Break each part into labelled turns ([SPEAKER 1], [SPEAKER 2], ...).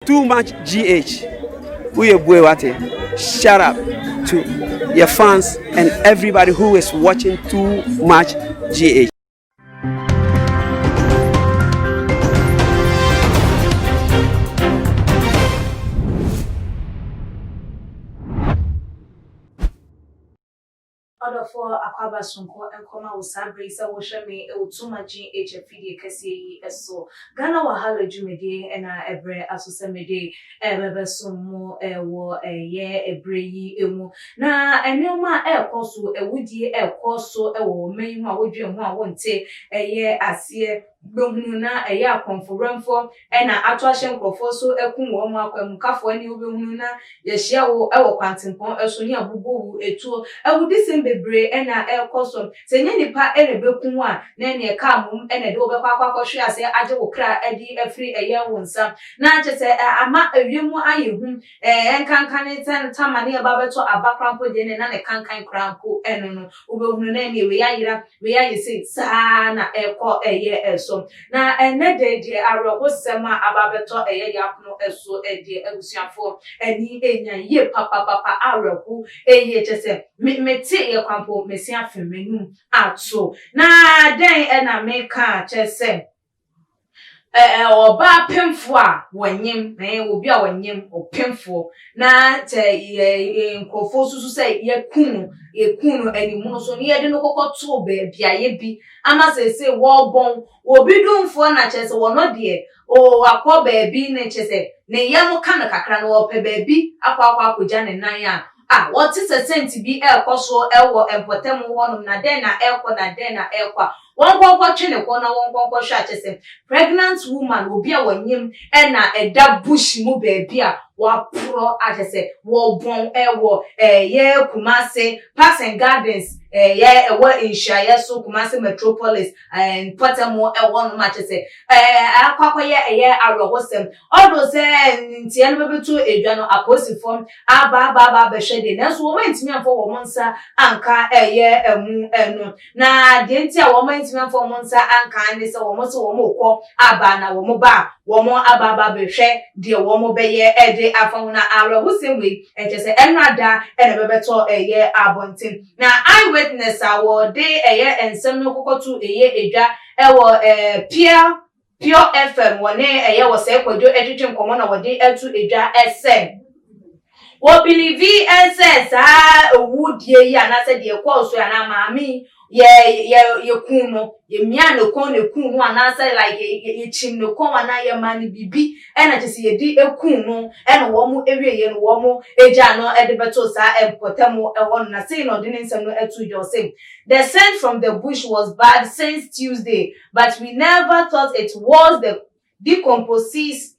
[SPEAKER 1] Too much GH woyɛ bue wate shut up to your fans and everybody who is watching too much GH.
[SPEAKER 2] Ɔdɔfoɔ Akwaaba Sonko nkɔma wo saa berɛ yi sɛ wohwɛ me wɔ Tuma GH afidie kɛseɛ yi so. Ghana Wahala dwumadie na ɛberɛ aso sɛ mede ɛbɛbɛsom mo wɔ ɛyɛ ɛberɛ yi mu. Na nneɛma a ɛrekɔ so, awudie ɛrekɔ so wɔ ɔman yi mu a wodwen ho a wonte ɛyɛ aseɛ. Wobɛhunu na ɛyɛ akɔmfo-werɛmfoɔ na ato ahyɛ nkurɔfoɔ so akum wɔn, akwanmukafoɔ ne wobɛhunu na yɛahyia wo wɔ kwantempɔn so ne abobɔ wo tuo. Awudisɛm bebree na ɛrekɔ so. Sɛ ɛnyɛ nnipa na ɛbɛku wo a, na ɛnneɛ kaa mmom na ɛde wo bɛkɔ akɔ akɔhwe ase agye wo kra adi afiri ɛyɛ wo nsa. Na kyerɛ sɛ ama ewiem ayɛ hu. Ɛnkanka ne sɛ tama ne ɛba bɛtɔ aba koraa mpo deɛ na ne kankan koraa mpo ɛno no, wobɛhunu na ɛnneɛ wei ayera. Wei ayɛ sei, saa ara na ɛrekɔ ɛyɛ ɛso. Na ɛnnɛ da yi deɛ awerɛhosɛm a aba abɛtɔ ɛyɛ yɛapono ɛso deɛ abusuafoɔ ani nya yie papapapa awerɛho yie kyɛ sɛ me mete yɛ kwan mpo mesi afe m'anum ato. Na dɛn ɛna meka kyɛ sɛ Ɛɛ ɔbaa pemfoɔ a wɔnyem, ɛɛ obi a ɔnyem, ɔpemfoɔ, na sɛ yɛ yɛ nkurɔfoɔ susu sɛ yɛku no, yɛku no animono so na yɛde no kɔkɔ too baabi a yɛ bi ama seesei wɔrebɔn obi dumfoɔ na kyerɛ sɛ wɔno deɛ oo wakɔ baabi ne kyerɛ sɛ ne yam ka no kakra na ɔpɛ baabi akɔ akɔ akɔgya ne nan a a wɔte sɛ sɛnti bi ɛrekɔ so wɔ mpɔtam hɔnom na dɛn na ɛrekɔ na dɛn na ɛrekɔ a Wɔnkɔ nkɔtwe ne kɔn na wɔnkɔ nkɔhwɛ a kyɛsɛ pregnant woman obi a wɔnyem ɛna ɛda bush mu baabi a waporɔ a kyɛsɛ wɔbɔn ɛwɔ ɛyɛ Kumasi Parks and Gardens ɛyɛ ɛwɔ nhyiaeɛ so Kumasi Metropolis ɛɛ mpɔtam ɛwɔ nom a kyɛsɛ ɛɛ akɔ akɔyɛ ɛyɛ awerɛhosɛm ɔdo sɛ nteɛ no bɛbɛto edwa no apolisifoɔ aba aba aba abɛhwɛ deɛ nanso wɔn antumi amfa wɔn nsa anka ɛyɛ ɛmu ɛno. Na deɛ nti a wɔn antumi amfa wɔn nsa anka ne sɛ wɔn se wɔn rekɔ aba na wɔn ba a wɔn aba aba abɛhwɛ deɛ wɔn bɛyɛ de afa ho. Na awerɛhosɛm wei ɛkyɛ sɛ ɛnora da na ɛbɛbɛtɔ ɛyɛ abɔnten. Na eye witness a wɔde ɛyɛ nsɛm no kɔkɔto ɛyɛ edwa ɛwɔ ɛɛ Pure Pure FM wɔne ɛyɛ Wɔsɛe Kwadwo ɛtwetwe nkɔmɔ na wɔde ɛto edwa ɛsɛ wɔ bilivi ɛsɛ saa owu die yi anaasɛ deɛ ɛkɔɔ so anaa maame yi yɛ yɛ yɛ kun no yɛ mia ne kɔn na ekun no anaasɛ like yɛ yɛ kyim ne kɔn anaa yɛ maa ne biribi ɛna kyɛ sɛ yɛde ekun no ɛna wɔn ewie yɛ no wɔn egya no ɛde bɛto saa mpɔtam ɛhɔ no na sei na ɔde ne nsɛm no ɛto dwa ɔsɛ the scent from the bush was bad since Tuesday but we never thought it was the decomposes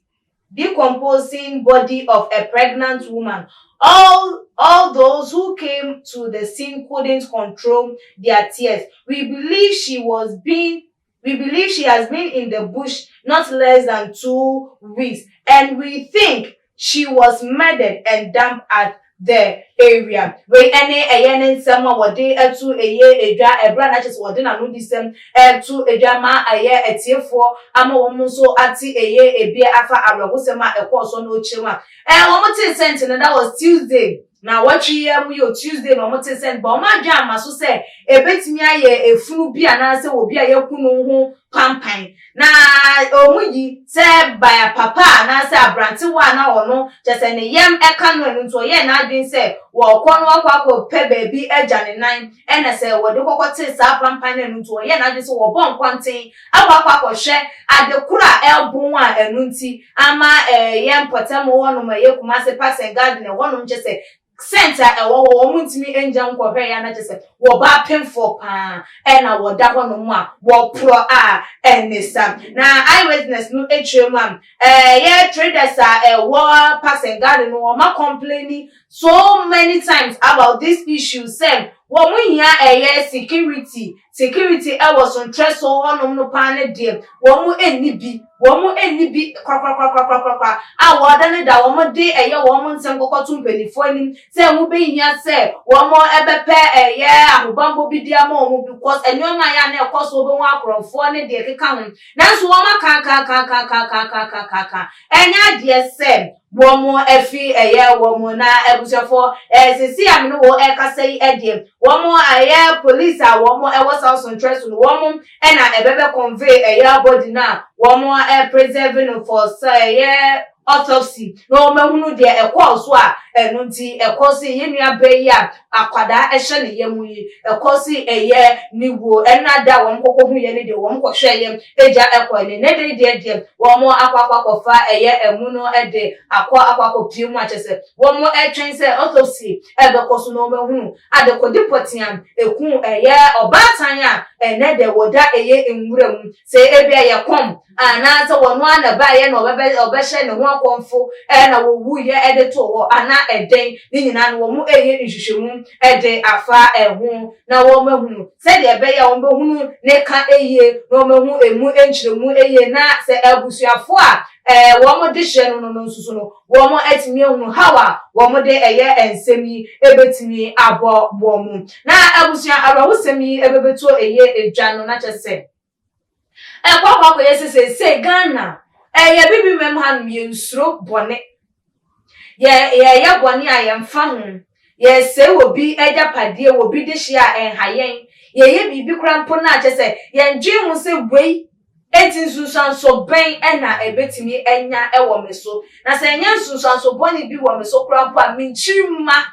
[SPEAKER 2] decomposing body of a pregnant woman. All, all those who came to the scene couldn't control their tears. We believe she was being we believe she has been in the bush not less than 2 weeks, and we think she was murdered and dumped at the area. Wei ɛne ɛyɛ ne nsɛm a wɔde ɛto ɛyɛ edwa ɛberɛ a n'akyɛ sɛ wɔde n'ano di sɛm ɛto edwa ma ɛyɛ ɛtiefoɔ ama wɔn nso ate ɛyɛ ebi afa awerɛhosɛm a ɛkɔɔ so no kyerɛ mu a ɛɛ wɔn te sɛnti no, that was Tuesday na wɔtwe yɛ mu yɛ Tuesday na wɔn te sɛnti ba wɔn adwa ama so sɛ ebetumi ayɛ efunu bi anaasɛ obi a yɛku no ho pampan na wɔn yi sɛ baya papa anaasɛ aberantewa a na ɔno kyɛ sɛ ne yam ɛka no ɛno nti ɔyɛ n'adwene sɛ wɔkɔ no akɔ akɔpɛ baabi agya ne nan ɛna sɛ wɔde kɔkɔ te saa pampan no ɛno nti ɔyɛ n'adwene sɛ wɔbɔ nkɔnten akɔ akɔ akɔhwɛ ade koro a ɛbon a ɛno nti ama ɛyɛ mpɔtam hɔnom ɛyɛ Kumase Parks and Garden ɛhɔnom kyɛ sɛ scent a ɛwɔ hɔ wɔn ntumi ngya nkɔhwɛ ya na kyɛ sɛ wɔba apemfoɔ paa ɛna wɔda hɔnom a wɔporɔ a ɛne sa. Na eyewitness no akyerɛ mu a ɛyɛ traders a ɛwɔ Parks and Garden no wɔn complain so many times about this issue sɛ Wɔn hia ɛyɛ security, security ɛwɔ Sontrɛ so hɔnom no paa ne deɛ wɔn nni bi, wɔn nni bi korakorakorakorakora a wɔda ne da wɔn de ɛyɛ wɔn nsɛm kɔkɔto mpanimfoɔ anim sɛ ɛho bɛhia sɛ wɔn ɛbɛpɛ ɛyɛ ahobanbɔ bi de ama wɔn, because nneɛma a yɛ a na ɛkɔ so, wɔbɛhu akorɔmfoɔ ne deɛ ɛkeka ho. Nanso wɔn akaakaakaakaakaakaakaaka ɛnyɛ adeɛ sɛ wɔn afi ɛyɛ wɔn. Na abusuafoɔ, sisi a mene wɔ ɛkasa yi ɛdeɛ, wɔn ɛyɛ police a wɔn ɛwɔ South Sontrɛ so no, wɔn ɛna ɛbɛbɛ convey ɛyɛ body na wɔn ɛpreserve no for sɛ ɛyɛ autopsy na wɔn ahunu deɛ ɛkɔɔ so a ɛno nti ɛkɔ so yɛn nua bɛɛ yi a akwadaa ɛhyɛ ne yam yi ɛkɔ so ɛyɛ ne wuo. Ɛna da wɔn kɔkɔ hu yɛ ne deɛ wɔn kɔhwɛ yɛ egya ɛkɔ ne ne de deɛ wɔn akɔ akɔfa ɛyɛ ɛmu no ɛde akɔ akɔpie mu akyɛ sɛ wɔn ɛtwɛn sɛ autopsy ɛbɛkɔ so na wɔn ahunu adekɔde pɔtea eku ɛyɛ ɔbaatan a ɛnɛ de wɔda ɛyɛ nwura mu, sɛ ebi ɛyɛ kɔm anaasɛ wɔn ana baayɛ na ɔbɛbɛ ɔbɛhyɛ ne ho akɔnfo ɛna wɔwu yɛ ɛde to hɔ anaa ɛdɛn. Ne nyinaa no wɔn ɛyɛ nhwehwɛmu ɛde afa ɛho na wɔn ahunu sɛdeɛ ɛbɛyɛ a wɔn bɛhunu ne ka ɛyie na wɔn ahu emu nkyerɛmu ɛyie, na sɛ abusuafo a wɔn de hyɛ no nso so no, wɔn atumi ahunu how a wɔn de ɛyɛ nsɛm yi ɛbɛtumi abɔ wɔn mu. Na abusua, awerɛhosɛm yi ɛbɛbɛto ɛyɛ edwa no na kyɛ sɛ ɛkɔ akɔyɛ sɛ sɛ Ghana ɛyɛ bibi mɛm hanom, yɛnsuro bɔne, yɛyɛ bɔne a yɛmfa ho, yɛsɛe wɔ bi agyapadeɛ wɔ bi de hyia a ɛnha yɛn, yɛyɛ biribi kora mpo no akyɛ sɛ yɛndwen ho sɛ wei eti nsunsuanso bɛn ɛna ɛbɛtumi anya ɛwɔ me so. Na sɛ ɛnyɛ nsunsuanso bɔne bi wɔ me so kora mpo a, menkyiri mma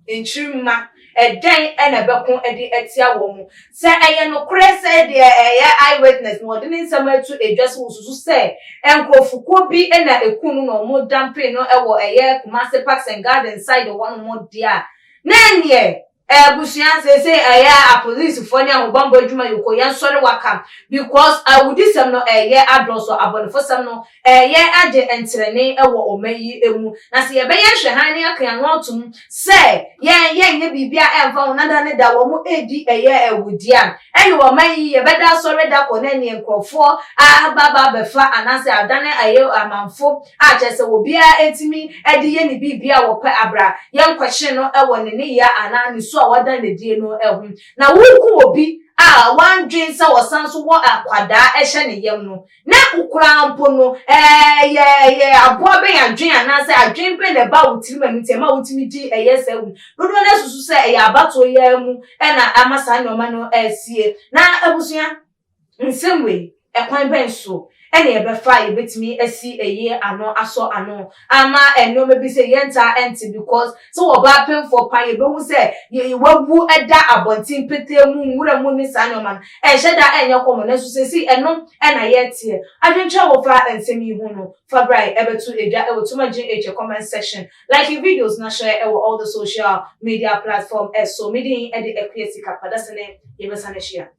[SPEAKER 2] nkyiri mma ɛdɛn ɛna ɛbɛko ɛde ɛtia wɔn mu. Sɛ ɛyɛ nokorɛ sɛ deɛ ɛyɛ eye witness na ɔde ne nsɛm atu edwa sɛ wɔsusu sɛ nkurɔfokuo bi ɛna eku no na wɔn dampe no ɛwɔ ɛyɛ Kumasi Parks and Gardens side wɔn mo deɛ a, na ɛneɛ abusua, sese ɛyɛ apolisifoɔ ne ahobanbɔ adwuma yɛ kɔ yɛn sɔre waka, because awudisɛm no ɛyɛ adɔso, abɔnefosɛm no ɛyɛ agye ntrɛne ɛwɔ ɔman yi mu. Na sɛ yɛbɛyɛ nhwɛhan ne aka ano atom sɛ yɛn yɛnyɛ biribi a ɛmfa ho nada ne da wɔn edi ɛyɛ awudi a ɛne ɔman yi yɛbɛda asɔre da kɔ na ɛne nkurɔfoɔ ababa abɛfa anaasɛ adane ɛyɛ amanfo a kyerɛ sɛ obiara etimi ɛde yɛ ne biribi a wɔpɛ abra yɛn nkɔhyɛ no ɛwɔ ne ne yɛ anaa ne su a wɔda ne die no ɛho. Na wuku obi a wandwen sɛ wɔsan so wɔ akwadaa ɛhyɛ ne yam no, na okura mpo no ɛyɛ aboa bɛn adwen anaasɛ adwen bɛn na ɛba wo tirim ɛno nti ɛma wotumi di ɛyɛ sɛ wu dodoɔ no asusu sɛ ɛyɛ abatoɔ yɛ mu ɛna ama saa nneɛma no ɛsie. Na abusua, nsɛm wei, ɛkwan bɛn so ɛna yɛbɛfa a yɛbɛtumi asi ɛyɛ ano asɔ ano ama nneɛma bi sɛ yɛntaa ɛnte? Because sɛ wɔba apemfoɔ pa yɛbɛhu sɛ wawu ɛda abɔnten petee mu, nwura mu ne saa nneɛma no ɛnhyɛ da ɛnyɛ kɔmɔ. Nanso sɛsi ɛno ɛna yɛteɛ adwenkyerɛ wɔfa nsɛm yi ho no fa bra ɛbɛto edwa ɛwɔ Tuma GH comment section. Like your videos na share ɛwɔ all the social media platform. Ɛso medin ɛde Akua Sika Padasene, yɛbɛsa no ahyia.